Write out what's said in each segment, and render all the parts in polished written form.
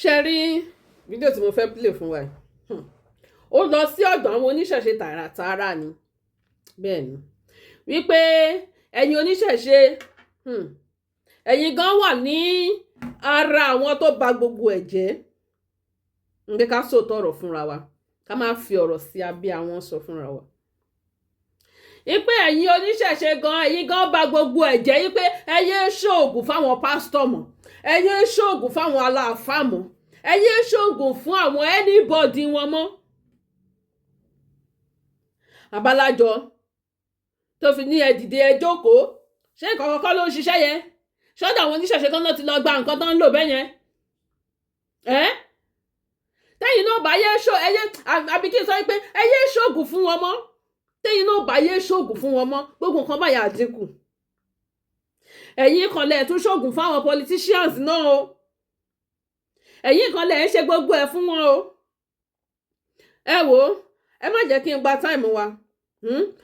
Ṣe rí fídíò tí mo fẹ́ play fún wa yìí? Ó lọ sí ọ̀dọ̀ àwọn oníṣẹ̀ṣe tààràtààrà ni. Bẹ́ẹ̀ ni wípé ẹ̀yin oníṣẹ̀ṣe, ẹ̀yin gan wà ní ara àwọn tó bà gbogbo ẹ̀ jẹ́. Ń gbé ká sòótọ́ ọ̀rọ̀ fúnra wa, ká má fi ọ̀rọ̀ sí abẹ́ àwọn sọ fúnra wa ipe ẹ̀yin oníṣẹ̀ṣe gan, ẹ̀yin gan bà gbogbo ẹ̀ jẹ́, wípé ẹ yé ṣoògùn fáwọn pásítọ̀ mọ́, ẹ yé ṣoògùn fáwọn aláàfáà mọ́, ẹ yé ṣoògùn fún àwọn anybody wọn mọ́. Abalájọ tó fi ní ẹ dìde, ẹ jókòó, ṣé nǹkan kọ́kọ́ ló ń ṣiṣẹ́ yẹn? Ṣọ́dọ̀ àwọn oníṣẹ̀ṣe kan náà ti lọ gba nǹkan tó ń lò bẹ́ẹ̀ yẹn ẹ́. Tẹ́yìn náà bá yé ṣó ẹyẹ, àbí kí n sọ pé ẹ yé ṣoògùn fún wọn mọ́, tẹ́yìn náà bá yé ṣoògùn fún wọn mọ́, gbogbo nǹkan báyà dínkù. Ẹ̀yin kan lẹ̀ tún ṣoògùn fún àwọn politicians náà o. Ẹ̀yin kan lẹ̀ ń ṣe gbogbo ẹ̀ fún wọn o. Ẹ wò ó, ẹ má jẹ́ kí n gba time wa.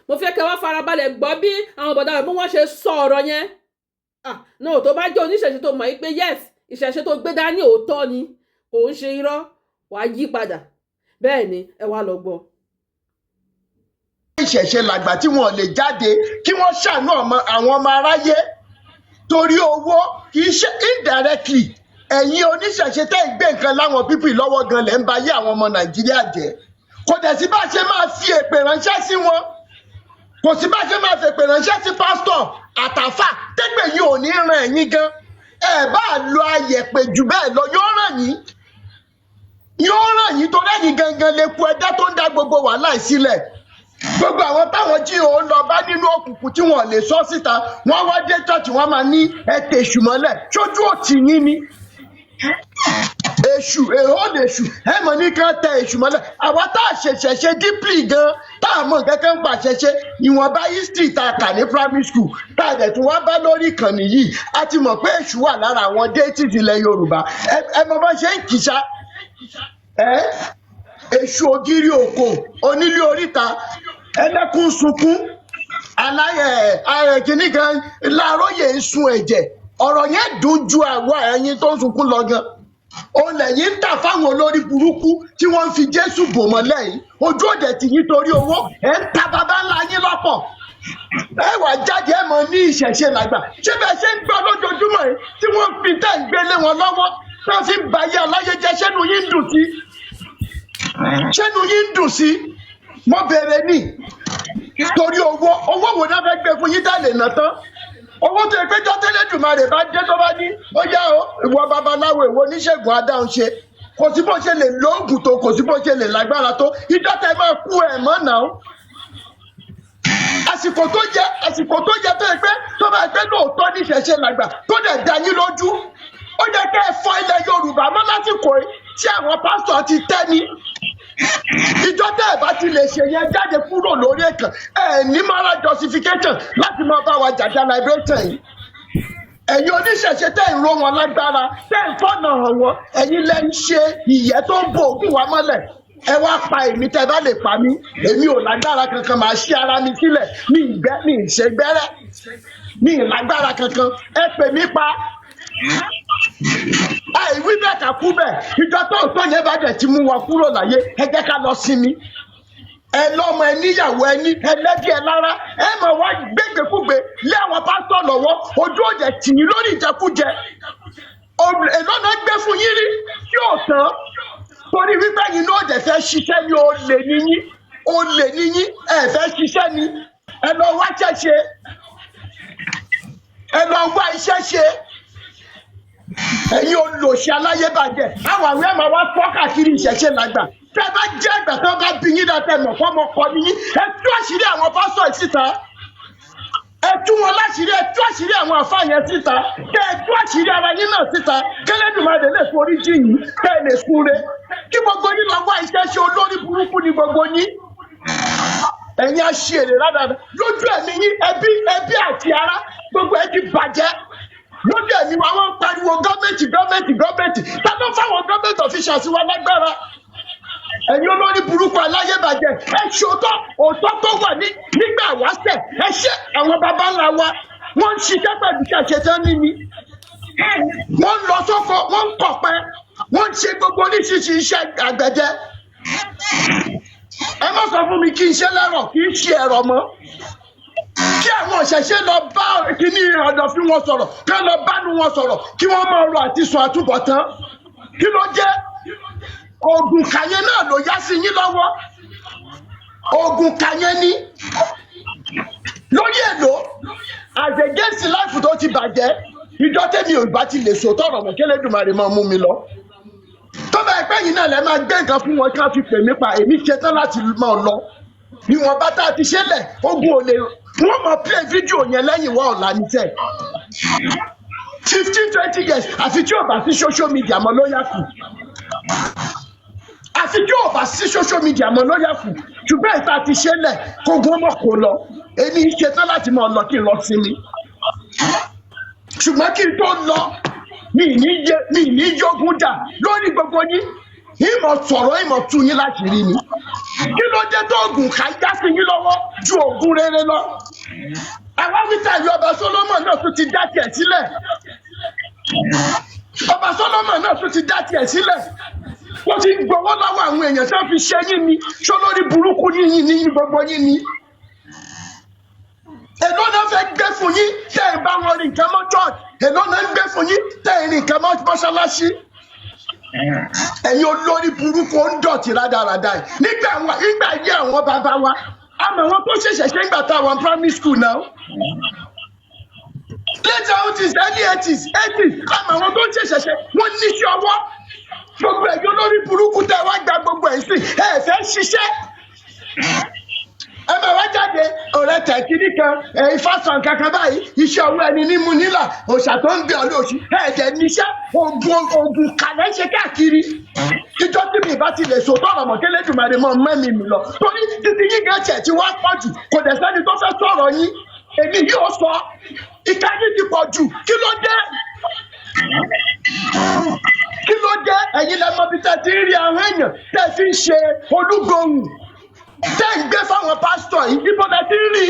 Mo fẹ́ kẹ́ wá farabalẹ̀ gbọ́ bí àwọn bọ̀dá rẹ̀ bí wọ́n ṣe sọ ọ̀rọ̀ yẹn. Ah no, tó bá jẹ́ oníṣẹ̀ṣe tó mọ̀ pé yes, ìṣẹ̀ṣe tó gbé dání òótọ́ ni, kò ń ṣe irọ́, wàá yí padà. Bẹ́ẹ̀ ni, ẹ wá lọ gbọ́. Ìṣẹ̀ṣe làgbà tí wọ́n lè jáde kí wọ́n ṣàánú àwọn ọmọ aráyé torí owó. Kì í ṣe indirectly, ẹ̀yin oníṣẹ̀ṣe tẹ́ ń gbé nǹkan láwọn people lọ́wọ́ gan lẹ́ ń ba ayé àwọn ọmọ Nàìjíríà jẹ́. Kò dẹ̀ sí bá a ṣe máa fi èpè ránṣẹ́ sí wọn, kò sí bá a ṣe máa fi èpè ránṣẹ́ sí pásítọ̀ àtàfà tẹ́gbẹ̀ yìí ò ní ran ẹ̀yin gan. Ẹ bá lo ayẹ̀pẹ̀ jù bẹ́ẹ̀ lọ, yóò ràn yín, yóò ràn yín, torí ẹ̀yin gangan lè ku ẹ̀dá tó ń dá gbogbo wàhálà yìí sílẹ̀. Gbogbo àwọn táwọn jí òun lọ bá nínú òkùnkùn tí wọn lè sọ síta, wọn wá dé church, wọn máa ní ẹ tèṣù mọ́lẹ̀. Sójú òtí yín ni èṣù èhó lèṣù. Ẹ mọ̀ ní kán tẹ èṣù mọ́lẹ̀. Àwa tá a ṣẹ̀ṣẹ̀ ṣe deeply gan, tá a mọ̀ nǹkan kan pa ṣẹ̀ṣẹ̀, ìwọ̀nba history tá a kà ní primary school, tá a dẹ̀ tún wá bá lórí ìkànnì yìí, a ti mọ̀ pé èṣù wà lára àwọn deities ilẹ̀ Yorùbá. Ẹ mọ̀ bá ṣe ń kìsà ẹ, èṣù ògiri òkò, onílé oríta, ẹlẹ́kùn sunkún, aláyẹ ayẹ kìíní kan láàróyè ń sun ẹ̀jẹ̀. Ọ̀rọ̀ yẹn dùn ju àwa ẹ̀yin tó ń sunkún lọ gan. Òun lẹ́yìn ń tà fáwọn olórí burúkú tí wọ́n ń fi Jésù bò mọ́lẹ̀ yìí. Ojú òde tì yín torí owó, ẹ̀ ń ta bàbá ńlá yín lọ́pọ̀. Ẹ wà jáde, ẹ mọ ní ìṣẹ̀ṣe làgbà. Ṣé bẹ́ẹ̀ ṣe ń gbọ́ lójoojúmọ́ yìí tí wọ́n fi tẹ̀ ń gbélé wọn lọ́wọ́, tí wọ́n fi ń bayé aláyé jẹ́, ṣẹ́nu yín ń dùn sí? Ṣẹ́nu yín ń dùn sí? Mo bèrè ní torí owó. Owó wo náà fẹ́ gbé fún yín tá lè ná tán? Owó tó yẹ pé jọ́tẹ́lẹ́dùmarè bá dé, tó bá ní ó yá o, ìwọ babaláwo, ìwọ oníṣègùn adáhùn ṣe, kò sí bó ṣe lè lóògùn tó, kò sí bó ṣe lè lágbára tó, ìjọ tẹ máa kú ẹ̀ mọ́ náà. Àsìkò tó yẹ, àsìkò tó yẹ, tó yẹ pé tó bá yẹ pé lóòótọ́ níṣẹ̀ṣe làgbà tó dẹ̀ dá yín lójú, ó yẹ kẹ́ ẹ fọ ilẹ̀ Yorùbá mọ́ lásìkò yìí tí àwọn pásítọ̀ ti tẹ́ ní. Ìjọ tẹ́ ẹ bá ti lè ṣe yẹn, jáde kúrò lórí ẹ̀kàn. Ẹ ní moral justification láti máa bá wa jàjà liberation yìí. Ẹ̀yin oníṣẹ̀ṣe tẹ́ ń ró wọn lágbára, tẹ́ ń fọ̀nà hàn wọ́n, ẹ̀yin lẹ́ ń ṣe ìyẹ́ tó ń bo ògùn wa mọ́lẹ̀. Ẹ wá pa èmi tẹ́ bá lè pa mí. Èmi ò lágbára kankan, màá ṣí ara mi sílẹ̀. Mi ìgbẹ́, mi ìṣègbẹ́rẹ́, mi ì lágbára kankan. Ẹ pè mí pa, àìwí bẹ́ẹ̀ ká kú bẹ́ẹ̀. Ìjọ tó ń tó yẹn bá dẹ̀ ti mú wọn kúrò láyé, ẹ jẹ́ ká lọ sinmi. Ẹ lọ́mọ, ẹ níyàwó, ẹ ní ẹlẹ́bí, ẹ lára. Ẹ máa wá gbégbékúgbé lé àwọn pásítọ̀ lọ́wọ́. Ojú òjẹ̀ tì yín lórí ìjẹkújẹ. Èló náà gbé fún yín rí tí ò tán? Torí wípé yín náà dẹ̀ fẹ́ ṣiṣẹ́ ní, olè níyín, olè níyín. Ẹ fẹ́ ṣiṣẹ́ ni. Ẹ lọ wá iṣẹ́ ṣe, ẹ lọ wá iṣẹ́ ṣe. Ẹ̀yin olòṣì aláyébàjẹ́, àwọn àwọn ẹ̀ máa wá fọ́ káàkiri, ìṣẹ̀ṣe làgbà. Tẹ́ bá jẹ́ àgbà, tó bá bí yín dáa, mọ̀ fọ́mọ kọ ní yín, ẹ tú àṣírí àwọn pásítọ̀ yìí síta. Ẹ tú wọn láṣìírí, ẹ tú àṣírí àwọn àfáà yẹn síta. Kẹ ẹ tú àṣírí ara yín náà síta, kẹlẹ́dùmarè lè forí jì yín, kẹ ẹ lè súre, kí gbogbo yín lọ wá iṣẹ́ ṣe. Olórí burúkú ni gbogbo yín, ẹ̀yin aṣèrè ládàá. Lójú ẹ̀mí yín, ẹbí, ẹbí àti ará, gbogbo ẹ ti bàjẹ́ lójú ẹ̀mí wa. Wọ́n ń pariwo gọ́ọ̀mẹ̀ntì, gọ́ọ̀mẹ̀ntì, gọ́ọ̀mẹ̀ntì. Ta ló fáwọn gọ́ọ̀mẹ̀ntì officials wa lágbára? Ẹ̀yin olórí burúkú aláyébàjẹ́, ẹ ṣe òótọ́, òótọ́ tó wà ní nígbà wáṣẹ̀. Ẹ ṣe àwọn baba ńlá wa, wọ́n ń ṣiṣẹ́ pẹ̀lú ṣàṣẹ tán níní. Wọ́n ń lọ sóko, wọ́n ń kọ̀pẹ́, wọ́n ń ṣe. Oríṣiríṣi iṣẹ́ àgbẹ̀dẹ. Ẹ má sọ fún mi kí n ṣe lẹ́rọ̀, kí n ṣe ẹ̀rọ mọ́. Kí àwọn òṣẹ̀ṣẹ̀ lọ bá kíní ọ̀dọ̀ fi wọn sọ̀rọ̀, kí wọ́n lọ bánu wọn sọ̀rọ̀, kí wọ́n máa rọ àti sùn àtúbọ̀tán. Kí ló jẹ́? Oògùn kàyẹn náà ló yá sí yín lọ́wọ́. Oògùn kàyẹn ní lórí èlò as against life tó ti bàjẹ́. Ìjọ tẹ́mi ò bá ti lè sòótọ́ ọ̀rọ̀ mọ́, kélédùmarè máa mú mi lọ. Tó bá ẹgbẹ́ yìí náà lẹ́ máa gbé nǹkan fún wọn kí wọ́n fi pè mí pa, èmi ṣetán láti máa lọ. Ìwọ̀nba tá a ti ṣe lẹ̀, ogun ò lè wọ́n máa play fídíò yẹn lẹ́yìn wá ọ̀la ní sẹ́ẹ̀ 15, 20 years. Àfi tí ò bá sí social media mọ́ ló yà kù, àfi tí ò bá sí social media mọ́ ló yà kù. Ṣùgbọ́n ìta ti ṣe lẹ̀, kógun ọmọ kò lọ, èmi ṣetán láti máa lọ, kí n lọ sinmi. Ṣùgbọ́n kí n tó lọ, mi ní yógún jà lórí gbogbo yín. Ìmọ̀ sọ̀rọ̀, ìmọ̀ tú yín láti rí ni. Kí ló dé tó oògùn ká já sí yín lọ́wọ́ ju oògùn rere lọ? Àwa wíta ìlú, ọba Solomon náà tún ti dá tiẹ̀ sílẹ̀. Ọba Solomon náà tún ti dá tiẹ̀ sílẹ̀. Wọ́n ti ń gbowó lọ́wọ́ àwọn èèyàn tí wọ́n fi ṣe yín ni. Ṣó lórí burúkú yín ní gbogbo yín ni? Èló náà fẹ́ gbé fún yín tẹ́ ẹ̀ bá wọn rìn nǹkan mọ́ church? Èló náà ń gbé fún yín tẹ́ ẹ̀ rìn nǹkan mọ́ mọ́ṣáláṣí? Ẹ̀yin olórí burúkú ó ń dọ̀tí rádaràda yìí. Nígbà yí àwọn bàbá wa, àmọ́ àwọn tó ṣẹ̀ṣẹ̀ ṣe ń gbà tá àwọn primary school náà, late 70s, early 80s, 80s, àmọ́ àwọn tó ṣẹ̀ṣẹ̀ ṣe, wọ́n níṣẹ́ ọwọ́. Gbogbo ẹ̀yin olórí burúkú tẹ́ wá gba gbogbo ẹ̀ sí, ẹ̀ fẹ́ ṣiṣẹ́, ẹ máa wá jáde ọ̀rẹ́ tẹ̀kíní kan ẹ̀ ìfàsàn kankan báyìí. Iṣẹ́ ọwọ́ ẹni ní mú nílà, òòṣà tó ń bẹ ọ lóṣù ẹ̀ẹ́dẹ̀ níṣẹ́. Oògùn kàlẹ́ ṣe káàkiri. Ìjọ tí mi bá ti lè sọ tọrọ mọ̀, kélédùmarè mọ́ mẹ́mi mi lọ, torí títí yín gan tiẹ̀ ti wá pọ̀ jù, kò dẹ̀ sẹ́ni tó fẹ́ sọ̀rọ̀ yín. Èmi yóò sọ, ìka yín ti pọ̀ jù. Kí ló dé? Kí ló dé? Ẹ̀yin lẹ mọ̀ bí tẹ́ ti ń rí àwọn èèyàn tẹ́ fi ń ṣe olúgbòhùn tẹ́ ń gbé fáwọn pásítọ̀ yìí. Ibo lẹ ti ń rí?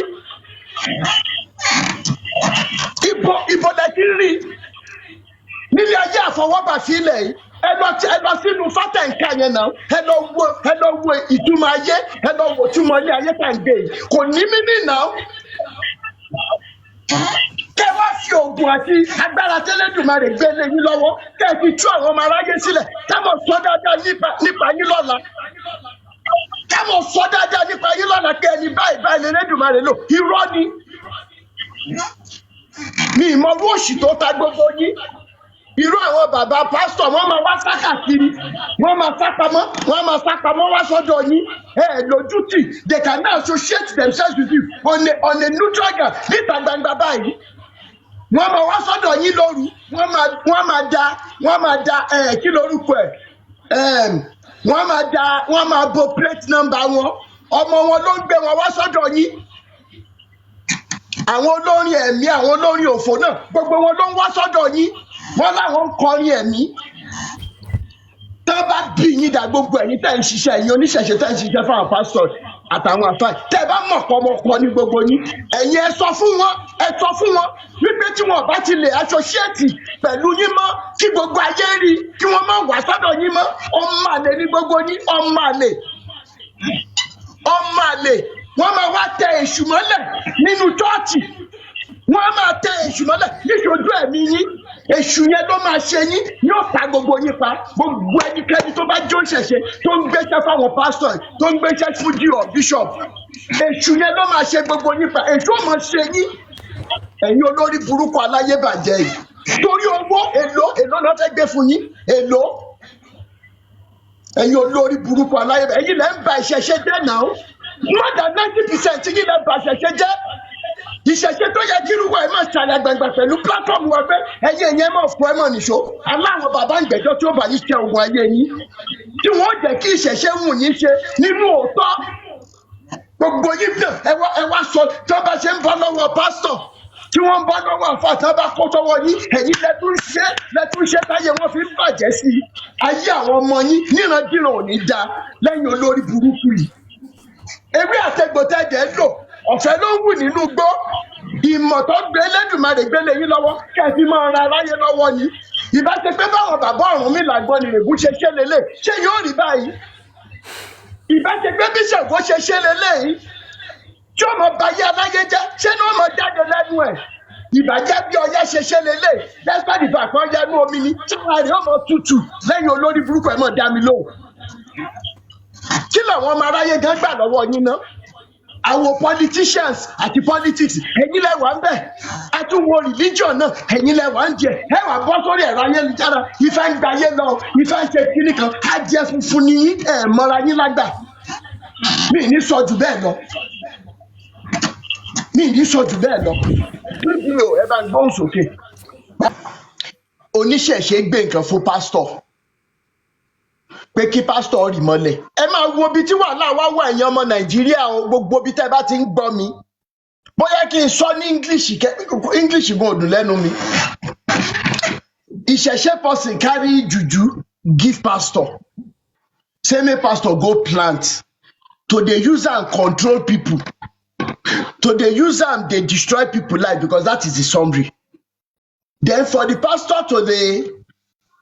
Ibo lẹ ti ń rí nílé ayé àfọwọ́bà sílẹ̀ yìí? Ẹ lọ sínú fátẹ̀ǹkà yẹn náà, ẹ lọ wo ìtumọ̀ ayé, ẹ lọ wo ìtumọ̀ ilé ayé tá à ń gbé yìí. Kò ní mímí náà. Kẹ wá fi oògùn àti agbára tẹ́lẹ̀dùmarè gbé lé yín lọ́wọ́, kẹ fi tú àwọn ọmọ aráyé sílẹ̀, ká mọ̀ sọ dáadáa nípa yín lọ́la, ká mọ̀ sọ dáadáa nípa yín lọ́la kí ẹni báyìí báyìí lẹ́lẹ́dùmarè lò. Irọ́ ni. Mi ìmọ̀ owó òṣì tó ta gbogbo yín. Irú àwọn bàbá pásítọ̀, wọ́n máa wá sákàkiri, wọ́n máa sápamọ́, wọ́n máa sápamọ́ wá sọ́dọ̀ yín. Ẹ lójútì, they can now associate themselves with you on a neutral ground níta gbangba báyìí. Wọ́n máa wá sọ́dọ̀ yín lóru, wọ́n máa da ẹ̀, kí lorúkọ ẹ̀, wọ́n máa da, wọ́n máa bo plate number wọn. Ọmọ wọn ló ń gbé wọn wá sọ́dọ̀ yín. Àwọn olórin ẹ̀mí, àwọn olórin òfò náà, gbogbo wọn ló ń wá sọ́dọ̀ yín. Wọ́n láwọn ń kọrin ẹ̀mí. Tọ́ bá bí yín dà, gbogbo ẹ̀yin tẹ́ ń ṣiṣẹ́, ẹ̀yin oníṣẹ̀ṣe tẹ́ ń ṣiṣẹ́ fáwọn pásítọ̀ àtàwọn àfáà, tẹ́ ẹ bá mọ̀ pọ́mọkọ ní gbogbo yín, ẹ̀yin ẹ sọ fún wọn, ẹ sọ fún wọn wípé tí wọn bá ti lè associate pẹ̀lú yín mọ́, kí gbogbo ayé rí, kí wọ́n má wá sọ́dọ̀ yín mọ́. Ọmọ àlè ní gbogbo yín, ọmọ àlè, ọmọ àlè. Wọ́n máa wá tẹ èṣù mọ́lẹ̀ nínú chọ́ọ̀chì, wọ́n máa tẹ èṣù mọ́lẹ̀ níṣojú ẹ̀mí yín. Èṣù yẹn ló máa ṣe yín, yóò ta gbogbo yín pa. Gbogbo ẹnikẹ́ni tó bá jó ṣẹ̀ṣẹ̀, tó ń gbéṣẹ́ fáwọn pásítọ̀, tó ń gbéṣẹ́ fún jíọ̀ bishop, èṣù yẹn ló máa ṣe gbogbo yín pa. Èṣù ò máa ṣe yín, ẹ̀yin olórí burúkú aláyébàjẹ́ yìí. Torí owó èlò, èlò náà fẹ́ gbé fún yín? Èlò? Ẹ̀yin olórí burúkú aláyébàjẹ́, ẹ̀yin lẹ́ ń ba ìṣẹ̀ṣe jẹ́ náà. More than 90% yín lẹ́ ń ba ìṣẹ̀ṣe jẹ́. Ìṣẹ̀ṣe tó yẹ kí irúwọ́ ẹ̀ máa ṣàlẹ̀ gbàngbà pẹ̀lú platform wa pé ẹ̀yin ẹ̀yẹ máa fọ ẹ̀ mọ̀ nìṣó aláwọn bàbá ń gbẹ́jọ́ tí ó bá yín ṣe ogun ayé yín, tí wọ́n jẹ́ kí ìṣẹ̀ṣe wù yín ṣe nínú òótọ́. Gbogbo yín náà, ẹ wá sọ tí wọ́n bá ṣe ń bọ́ lọ́wọ́ pásítọ̀, tí wọ́n ń bọ́ lọ́wọ́ àfa, tí wọ́n bá kó sọ́wọ́ yín, ẹ̀yin lẹ́tún ṣe táyé wọn fi ń bàjẹ́ sí i. Ayé àwọn ọmọ yín níranjíran ò ní da lẹ́yìn olórí burúkú yìí. Ewé àtẹgbòtẹ́jẹ̀ ń lò, ọ̀fẹ́ ló ń wù nínú igbó. Ìmọ̀ tó gbé Elédùmarè gbélé yín lọ́wọ́ kẹ́ ẹ fi máa ran aráyé lọ́wọ́ ni. Ìbá ṣe pé báwọn bàbá Ọ̀rúnmìlà Àgbọnnìrègún ṣe ṣe lélẹ̀, ṣé yóò rí báyìí? Ìbá ṣe pé bí Ṣàngó ṣe ṣe lélẹ̀ yìí, tí ó mọ bayé aláyé jẹ́, ṣé ní ó mọ jáde lẹ́nu ẹ̀? Ìbàjẹ́ bí Ọya ṣe ṣe lélẹ̀, despite the fact pé Ọya inú omi ni, tí ara rẹ̀ ó mọ tutù lẹ́yìn olórí burúkú ẹ̀ mọ̀ dá mi lóhùn. Kí làwọn ọmọ aráyé gan gbà lọ́wọ́ yín ná? Àwọn politicians àti politics, ẹ̀yin lẹ wà ń bẹ̀. Àtúwò religion náà, ẹ̀yin lẹ wà ń jẹ. Ẹ wà bọ́ sórí ẹ̀rọ ayélujára, Ifá ń gbayé lọ, Ifá ń ṣe kíní kan, adìẹ funfun ni yín, ẹ̀ mọ́ra yín lágbà. Mi ì ní sọ jù bẹ́ẹ̀ lọ, mi ì ní sọ jù bẹ́ẹ̀ lọ. Mi ò, ẹ bá ń gbóhùn sókè. Oníṣẹ̀ṣe gbé nǹkan fún pásítọ̀ pé kí pásítọ̀ rì mọ́lẹ̀. Ẹ máa wo ibi tí wàhálà wá wà, ẹ̀yin ọmọ Nàìjíríà o, gbogbo ibi tẹ́ ẹ bá ti ń gbọ́ mi. Bóyá kí n sọ ní English, kẹ English gan ò dùn lẹ́nu mi. Ìṣẹ̀ṣe person carry juju give pastor, say make pastor go plant to dey use am control people, to dey use am dey destroy people life, because that is the summary. Then for the pastor to dey,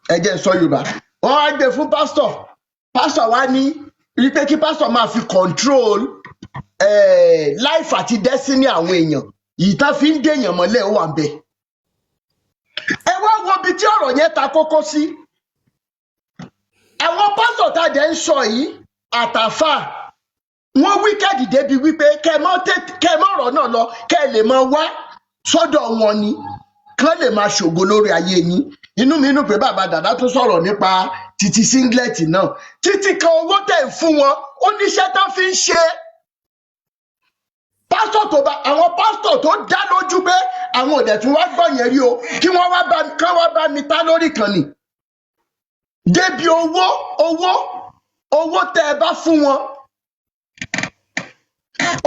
ẹ jẹ́ n sọ Yorùbá, wọ́n wá gbé fún pastor, pastor wá ní wípé kí pastor máa fi control life àti destiny àwọn èèyàn yìí tán fi ń dèèyàn mọ́lẹ̀, ó wà ń bẹ̀. Ẹ wá wo ibi tí ọ̀rọ̀ yẹn ta kókó sí. Àwọn pásítọ̀ tá a jẹ́ ń sọ yìí àtàfà, wọ́n wicked débi wípé kẹ́ ẹ mọ́ ọ̀rọ̀ náà lọ, kẹ́ ẹ lè máa wá sọ́dọ̀ wọn ni kán lè máa ṣògo lórí ayé yín. Inú mi nù pé bàbá dàda tún sọ̀rọ̀ nípa títí singlet náà, títí kan owó tẹ̀ ń fún wọn, ó níṣẹ́ tán fi ń ṣe. Pásítọ̀ tó bá, àwọn pásítọ̀ tó dá lójú pé àwọn ò dẹ̀ tún wá gbọ́ yẹn rí o, kí wọ́n wá bá, kán wá bá mi tá lórí ìkànnì débi owó, owó, owó tẹ́ ẹ bá fún wọn,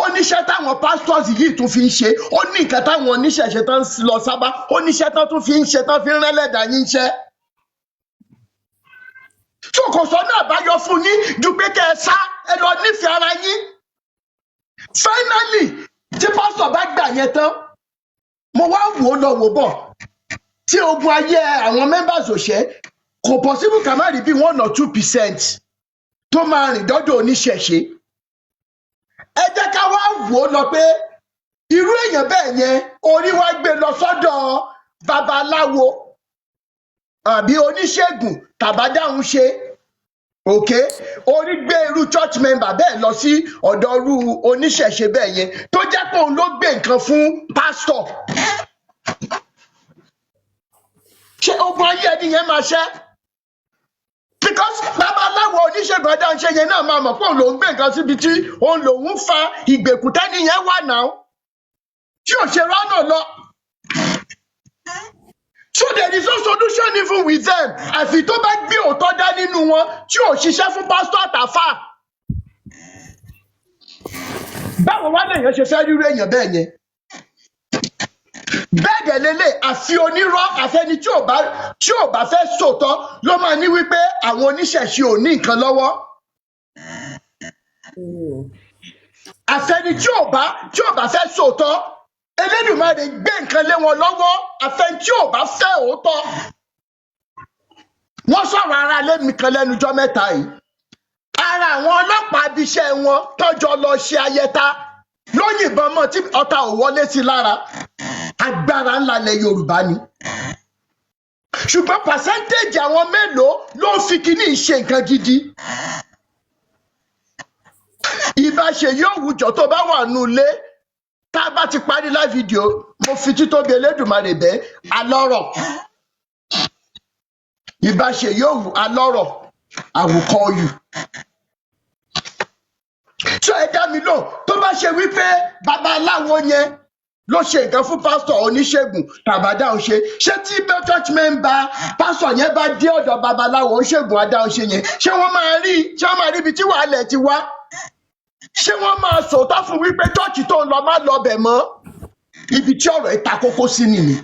ó níṣẹ́ táwọn pastors yìí tún fi ń ṣe. Ó ní nǹkan táwọn oníṣẹ̀ṣe tán ń lọ sábà, ó níṣẹ́ tán tún fi ń ṣe, tán fi ń rẹ́lẹ̀dà yín ṣẹ́. Tó kò sọ́nà àbáyọ fún yín ju pé kẹ́ ẹ sá, ẹ lọ nífẹ̀ẹ́ ara yín. Finally, tí pásítọ̀ bá gbà yẹn tán, mo wá wò ó lọ wò bọ̀, tí ogun ayé àwọn members ò ṣẹ́, kò possible ká má rí bí 1 or 2% tó máa rìn dọ́dọ̀ oníṣẹ̀ṣe. Ẹ jẹ́ ká wá wò ó lọ pé irú èèyàn bẹ́ẹ̀ yẹn, orí wá gbé lọ sọ́dọ̀ babaláwo àbí oníṣègùn tàbádáhùn ṣe òkè. Orí gbé irú church member bẹ́ẹ̀ lọ sí ọ̀dọ̀ irú oníṣẹ̀ṣe bẹ́ẹ̀ yẹn, tó jẹ́ pé òun ló gbé nǹkan fún pásítọ̀, ṣé ogun ayé ẹni yẹn máa ṣẹ́? Because babaláwo, oníṣègùn adáhunṣe yẹn náà máa mọ̀ pé òun lòún gbé nǹkan síbi tí òun lòún fa ìgbèkùn tẹ́ni yẹn wà náà tí ò ṣe rọ́nà lọ. So there is no solution even with them, àfi tó bá gbé òótọ́ dá nínú wọn tí ò ṣiṣẹ́ fún pásítọ̀ àtàfà. Báwo wá lèèyàn ṣe fẹ́ rírú èèyàn bẹ́ẹ̀ yẹn? Bẹ́ẹ̀ dẹ̀ lélẹ̀, àfi onírọ́, àfẹni tí ò bá fẹ́ sòótọ́ ló máa ní wípé àwọn oníṣẹ̀ṣe ò ní nǹkan lọ́wọ́. Àfẹni tí ò bá fẹ́ sòótọ́. Elédùmarè gbé nǹkan lé wọn lọ́wọ́, àfẹni tí ò bá fẹ́ òótọ́. Wọ́n sọ̀rọ̀ ara lé mi kan lẹ́nujọ́ mẹ́ta yìí, ara àwọn ọlọ́pàá abiṣẹ́ wọn tọ́jọ́ lọ ṣe ayẹta ló yìnbọn mọ́ tí ọta ò wọlé sí lára. Agbára ńlá lẹ Yorùbá ni, ṣùgbọ́n percentage àwọn mélòó ló ń fi kíní ṣe nǹkan gidi? Ìbáṣe yóò wùjọ tó bá wà nù ilé. Tá a bá ti parí live video, mo fi títóbi Elédùmarè bẹ́ẹ̀ alọ́rọ̀, ìbáṣe yóò wù alọ́rọ̀, I will call you. So ẹ dá mi lóhùn, tó bá ṣe wípé babaláwo yẹn ló ṣe nǹkan fún pásítọ̀, oníṣègùn tàbádáhùn ṣe, ṣé tí church member pásítọ̀ yẹn bá dé ọ̀dọ̀ babaláwo, oníṣègùn adáhùn ṣe yẹn, ṣé wọ́n máa rí, ṣé wọ́n máa rí ibi tí wàhálà ẹ̀ ti wá? Ṣé wọ́n máa sòótọ́ fún wípé church tó ń lọ, má lọ bẹ̀ mọ́? Ibi tí ọ̀rọ̀ ẹ̀ ta kókó sí nìyí.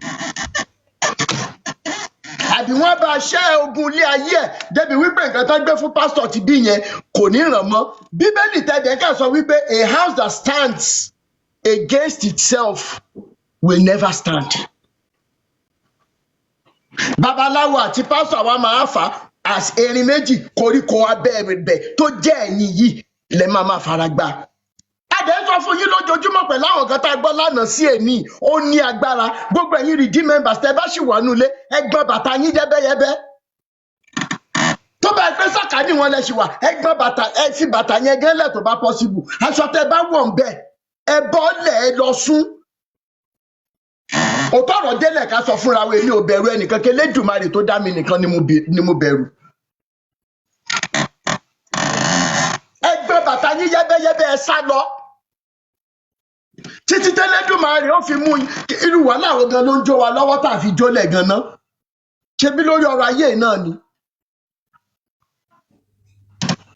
Àbí wọ́n bá ṣẹ́ ogun ilé ayé ẹ̀ débi wípé nǹkan tó gbé fún pásítọ̀ ti bí yẹn kò ní ràn mọ́? Bíbélì tẹ̀dẹ̀ kà sọ wípé a house that stands against itself will never stand. Babaláwo àti pásítọ̀ àwa máa fà á as erin méjì, koríko abẹ́ ibẹ̀ tó jẹ́ ẹ̀yìn yìí lẹ máa máa fara gbá. A dẹ̀ ń sọ fún yín lójoojúmọ́ pẹ̀lú àwọn kan tá a gbọ́ lánàá sí èní, ó ní agbára. Gbogbo ẹ̀yin redeem members, tẹ́ bá sì wà nulẹ̀, ẹ gbọ́n bàtà yín yẹ́bẹ́yẹ́bẹ́. Tó bá pẹ́ sàkání wọn lẹ ṣì wà, ẹ gbọ́n bàtà, ẹ fi bàtà yẹn gẹ́lẹ̀ tó bá possible. Aṣọ tẹ́ bá wọ̀ ń bẹ̀, ẹ bọ́lẹ̀, ẹ lọ sún. Òótọ́ ọ̀rọ̀ délẹ̀, ká sọ fúnra wa. Èmi ò bẹ̀rù ẹnìkan kí Elédùmarè tó dá mi nìkan ni mo bẹ̀rù. Ẹ gbọ́n bàtà yín yẹ́bẹ́yẹ́bẹ́, ẹ sá lọ títí tẹ́lẹ́dùmarè ó fi mú yín. Irú wàhálà wo gan ló ń jó wa lọ́wọ́ tá a fi jólẹ̀ gan-an? Ṣebí lórí ọrọ̀ ayé náà ni.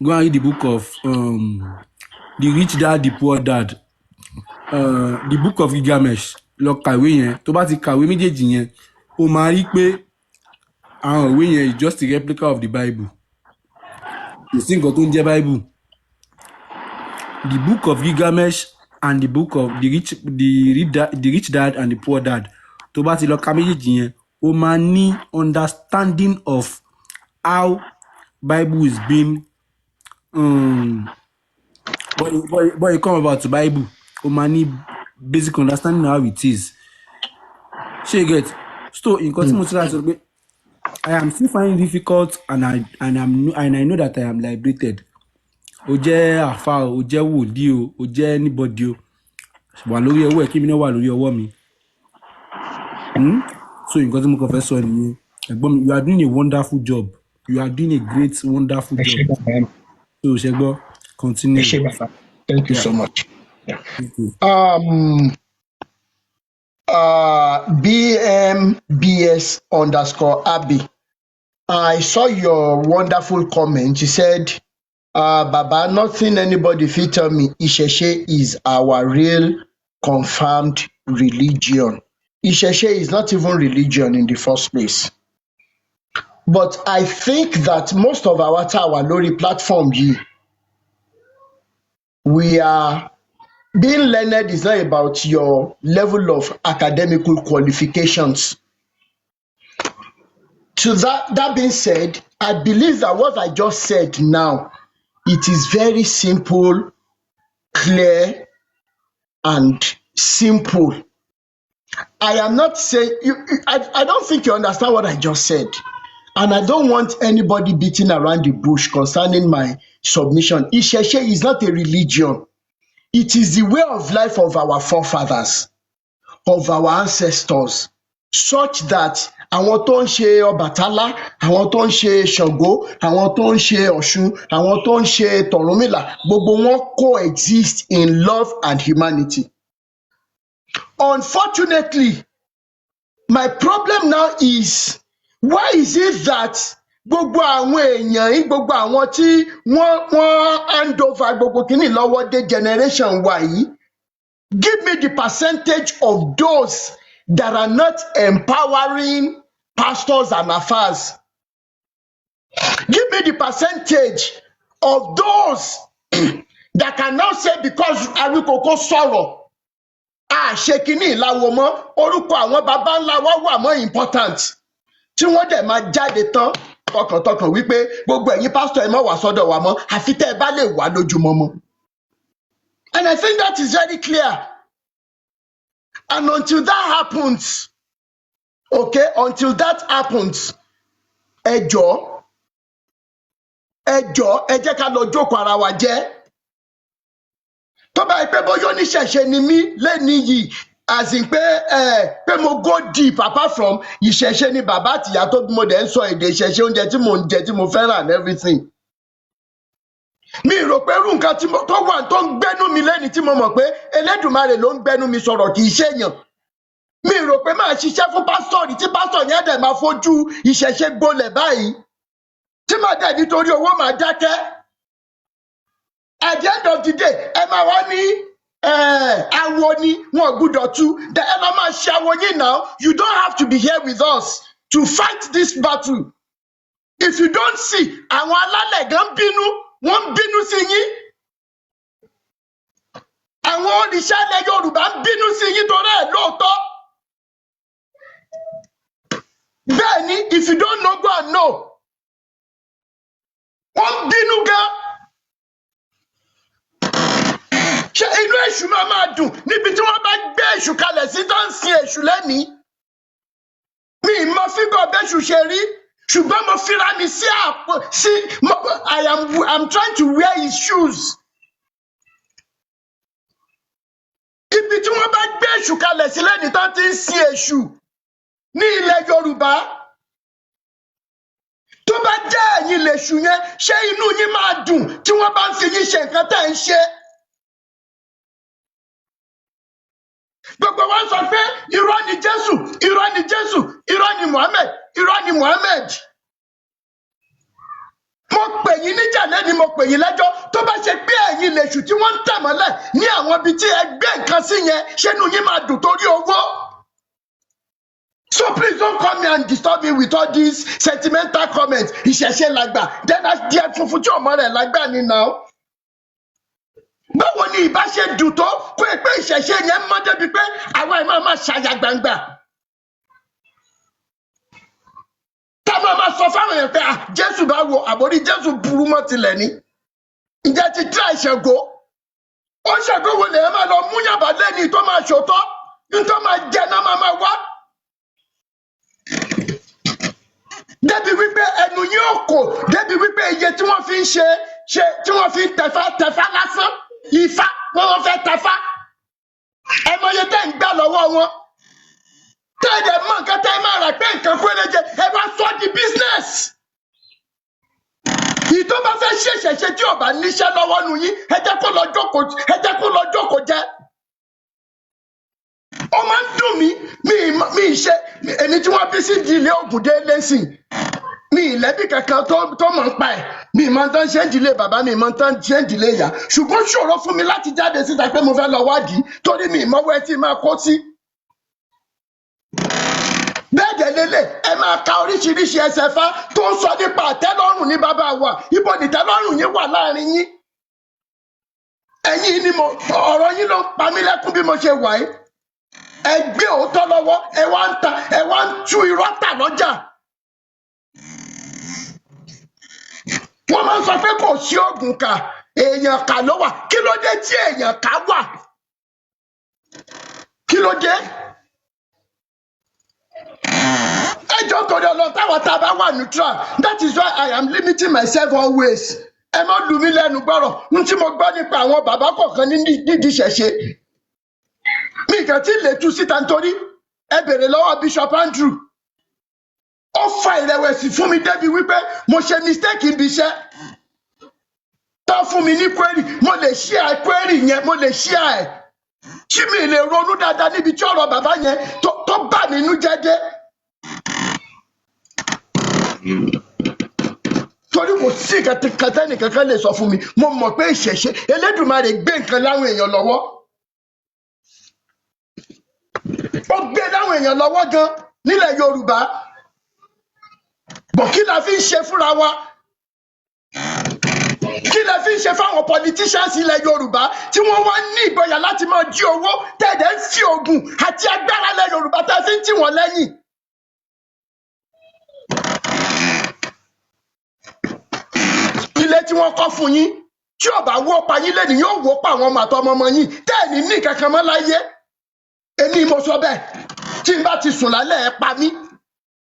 Go and read the book of The Rich Dad, The Poor Dad, The Book of Gilgamesh. Lọ kàwé yẹn. Tó bá ti kàwé méjèèjì yẹn, ó máa rí pé àwọn ìwé yẹn is just a replica of the Bible. Kò sí nǹkan tó ń jẹ́ Bible. The Book of Gilgamesh and the book of The Rich Dad and the Poor Dad, tó bá ti lọ ka méjèèjì yẹn, ó máa ní understanding of how Bible is being but you come about to Bible, ó máa ní basic understanding of how it is. Ṣé you get? So nǹkan tí mo ti rà sọ pé I am still finding it difficult and I know that I am liberated. O jẹ́ àfa o, o jẹ́ wòlíì o, o jẹ́ anybody o, wà lórí ọwọ́ ẹ̀, kí mi náà wà lórí ọwọ́ mi. So nǹkan tí mo kàn fẹ́ sọ nìyẹn. Ẹ̀gbọ́n mi, you are doing a wonderful job. You are doing a great, wonderful Ẹ ṣé, job. bàbá mi. So ṣe gbọ́, Ẹ continue. ṣé, bàbá. Thank you so much. Yeah. Thank you. BMBS_Abby, I saw your wonderful comment. You said, "Baba, nothing anybody fit tell me. Ìṣẹ̀ṣe is our real confirmed religion." Ìṣẹ̀ṣe is not even religion in the first place. But I think that most of our tá a wà lórí platform yìí, we are being learned is not about your level of academical qualifications. To that being said, I believe that what I just said now, it is very simple, clear, and simple. I am not saying you, I don't think you understand what I just said. And I don't want anybody beating around the bush concerning my submission. Ìṣẹ̀ṣe is not a religion. It is the way of life of our forefathers, of our ancestors, such that àwọn tó ń ṣe Ọbàtálá, àwọn tó ń ṣe Ṣàngó, àwọn tó ń ṣe Ọ̀ṣun, àwọn tó ń ṣe Tọ̀rúnmìlà, gbogbo wọn coexist in love and humanity. Unfortunately, my problem now is, why is it that gbogbo àwọn èèyàn yìí, gbogbo àwọn tí wọ́n hand over gbogbo kìíní lọ́wọ́ dé generation wa yìí, give me the percentage of those that are not empowering pastors and alfas. Give me the percentage of those that can now say, because Awíkókó sọ̀rọ̀, a ṣe kínní ìlàwọ̀ mọ́, orúkọ àwọn baba ńlá wa wà mọ́ important, tí wọ́n dẹ̀ máa jáde tán tọkàntọkàn wípé gbogbo ẹ̀yin pásítọ̀, ẹ má wá sọ́dọ̀ wa mọ́, àfi tẹ́ ẹ bá lè wá lójúmọmọ. And I think that is very clear. And until that happens, okay, until that happens, ẹ jọ̀ọ́, ẹ jọ̀ọ́, ẹ jẹ́ ká lọ jókòó ara wa jẹ́. Tó bá yẹ pé bóyá oníṣẹ̀ṣe ni mí lẹ́ni yìí, as in pé ẹ pé mo go deep, apart from ìṣẹ̀ṣe ni bàbá àtìyá tó bí, mo dẹ̀ ń sọ èdè ìṣẹ̀ṣe, oúnjẹ tí mò ń jẹ tí mo fẹ́ràn and everything, mi rò pé irú nǹkan tí tó wà tó ń gbẹ́nu mi lẹ́ni tí mo mọ̀ pé Elédùmarè ló ń gbẹ́nu mi sọ̀rọ̀, kì í ṣèyàn, mi rò pé máa ṣiṣẹ́ fún pásítọ̀ rí tí pásítọ̀ yẹn dẹ̀ máa fojú ìṣẹ̀ṣe gbolẹ̀ báyìí, tí màá dẹ̀ nítorí owó máa dákẹ́. At the end of the day, ẹ máa wá ní awo ni wọn ò gbúdọ̀ tú. Then ẹ lọ máa ṣe awo yín now. You don't have to be here with us to fight this battle. If you don't see, àwọn alálẹ̀ gan bínú, wọ́n ń bínú sí yín. Àwọn òrìṣà ilẹ̀ Yorùbá ń bínú sí yín torí ẹ̀ lóòótọ́. Bẹ́ẹ̀ ni, if you don't know, go and know. Wọ́n ń bínú gan. Ṣé inú èṣù máa máa dùn níbi tí wọ́n bá gbé èṣù kalẹ̀ sí tó ń sin èṣù lẹ́nìí? Mi ì mọ fígọ̀ bẹ́ṣù ṣe rí, ṣùgbọ́n mo fira mi sí àpò sí. I'm trying to wear his shoes. Ibi tí wọ́n bá gbé èṣù kalẹ̀ sí lẹ́nìí tó ti ń sin èṣù ní ilẹ̀ Yorùbá, tó bá jẹ́ ẹ̀yin lèṣù yẹn, ṣé inú yín máa dùn tí wọ́n bá ń fi yín ṣe nǹkan tẹ́ ń ṣe? Gbogbo wa sọ pé irọ́ ni Jésù, irọ́ ni Jésù, irọ́ ni Muhammed, irọ́ ni Muhammed. Mo pè yín níjà lẹ́ni, mo pè yín lẹ́jọ́. Tó bá ṣe pé ẹ̀yin lèṣù tí wọ́n ń tẹ̀ mọ́lẹ̀ ní àwọn ibi tí ẹ gbé nǹkan sí yẹn, ṣé inú yín máa dùn torí owó? So please don't come here and disturb me with all these sentimental comments. Ìṣẹ̀ṣe làgbà, then adìẹ funfun tí ọmọ rẹ̀ lágbà ni now. Báwo ni ìbá ṣe dùn tó kó e pé ìṣẹ̀ṣe yẹn mọ́ débi pé àwa ẹ̀ máa máa ṣàyà gbangba? Tá a máa máa sọ fáwọn èèyàn pé ah, Jésù bá wo àbórí Jésù burú mọ́ tilẹ̀ ni. Ǹjẹ́ ti tíra ìṣègò? Ó ṣègò wo lèèyàn máa lọ mú yàbá lẹ́ni tó máa ṣòótọ́, ní tó máa jẹ náà máa máa wá? Débi wípé ẹnu yín ò kò, débi wípé iye tí wọ́n fi ń ṣe ṣe tí wọ́n fi ń tẹ̀fá tẹ̀fá lásán, ifá wọ́n fẹ́ tẹ̀fá. Ẹ mọ iye tẹ́ ń gbà lọ́wọ́ wọn. Tẹ́ ẹ dẹ̀ mọ nǹkan tẹ́ ẹ máa rà pé nǹkan péréje, ẹ wá sọ di business. Ìtọ́ bá fẹ́ ṣèṣẹ̀ṣe tí ò bá níṣẹ́ lọ́wọ́ nu yín, ẹ jẹ́ kó lọ jókòó, ẹ jẹ́ kó lọ jókòó jẹ́. Ó máa ń dùn mí, mi ì ṣe èmi tí wọ́n bí sí ìdílé Ògùndé lẹ́sìn. Mi ì lẹ́bí kankan tó mọ̀ ń pa ẹ̀. Mi ì mọ tán ṣe ń ìdílé bàbá, mi ì mọ tán ṣe ń ìdílé ìyá. Ṣùgbọ́n ṣòro fún mi láti jáde síta pé mo fẹ́ lọ wádìí torí mi ì mọ́wọ́ ẹ tí máa kó sí. Bẹ́ẹ̀ dẹ̀ lélẹ̀, ẹ máa ka oríṣiríṣi ẹsẹ̀ fá tó ń sọ nípa àtẹ́lọ́rùn ní bàbá wa. Ibo nìtẹ́lọ́rùn yín wà láàrin yín? Ẹ̀yin ni mo ọ̀rọ̀ yín ló ń pa mí lẹ́kún bí mo ṣe wà yìí. Ẹ gbé òótọ́ lọ́wọ́, ẹ wá ń ta, ẹ wá ń tú irọ́ tà lọ́jà. Wọ́n máa ń sọ pé kò sí oògùn kà, èèyàn kà ló wà. Kí ló dé tí èèyàn kà wà? Kí ló dé? Ẹ jọ̀ọ́ torí Ọlọ́run, táwọn tá a bá wà neutral, that is why I am limiting myself always. Ẹ má lù mí lẹ́nu gbọ́rọ̀. N tí mo gbọ́ nípa àwọn bàbá kọ̀ọ̀kan nídìí ìṣẹ̀ṣe. Mi kàn tí lè tú síta nítorí ẹ bèrè lọ́wọ́ Bishop Andrew. Ó fa ìrẹ̀wẹ̀sì fún mi débi wípé mo ṣe mistake ibi iṣẹ́. Tó fún mi ní query, mo lè share query yẹn, mo lè share ẹ̀. Tí mi lè ronú dáadáa níbi tí ọ̀rọ̀ bàbá yẹn tó bà mí inú jẹ́ dé. Torí kò sí nǹkan tẹ́nì kankan lè sọ fún mi. Mo mọ̀ pé ìṣẹ̀ṣe Elédùmarè gbé nǹkan láwọn èèyàn lọ́wọ́. Ó gbé láwọn èèyàn lọ́wọ́ gan nílẹ̀ Yorùbá. Bọ̀ kí la fi ń ṣe fúnra wa? Kí la fi ń ṣe fáwọn politicians ilẹ̀ Yorùbá tí wọ́n wá ní ìgboyà láti máa jí owó tẹ̀dẹ̀ ń fi oògùn àti agbára ilẹ̀ Yorùbá tẹ́ fi ń tì wọ́n lẹ́yìn? Ilé tí wọ́n kọ́ fún yín tí ò bá wó pa yín lẹ́nu yóò wó pa àwọn ọmọ àtọmọ ọmọ yín tẹ́ ẹ̀ ní ní kankan mọ́ láyé. Èmi mo sọ bẹ́ẹ̀, tí n bá ti sùn lálẹ́ ẹ pa mí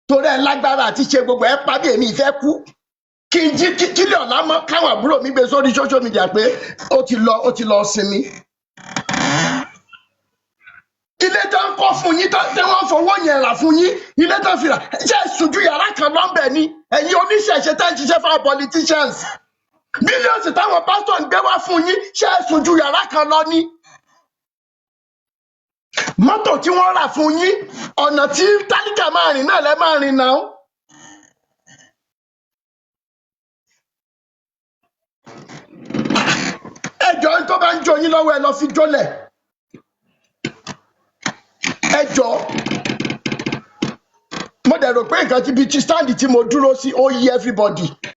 torí ẹ lágbára àti ṣe gbogbo ẹ pa mí, èmi ìfẹ́ kú. Kí n jí kílẹ̀ ọ̀la mọ́ káwọn àbúrò mi gbé sórí social media pé ó ti lọ, ó ti lọ sinmi. Ilé tó ń kọ́ fún yín tí wọ́n fowó yẹn rà fún yín, ilé tó fi rà ṣe sùn ju yàrá kan lọ́nbẹ̀ ni. Ẹ̀yin oníṣẹ̀ṣe tẹ́ ń ṣiṣẹ́ fáwọn politicians, bílíọ̀nù táwọn pásítọ̀ ń gbé wá fún yín, ṣe sùn ju yàrá kan lọ ni. Mọ́tò tí wọ́n rà fún yín, ọ̀nà tí tálíkà máa rìn náà lẹ́ máa rìn náà. Ẹ jọ̀ọ́, tó bá ń jó yín lọ́wọ́ ẹ lọ fi jólẹ̀. Ẹ jọ̀ọ́, mo dẹ̀ rò pé nǹkan tí bíi ti stand tí mo dúró sí ó yí everybody.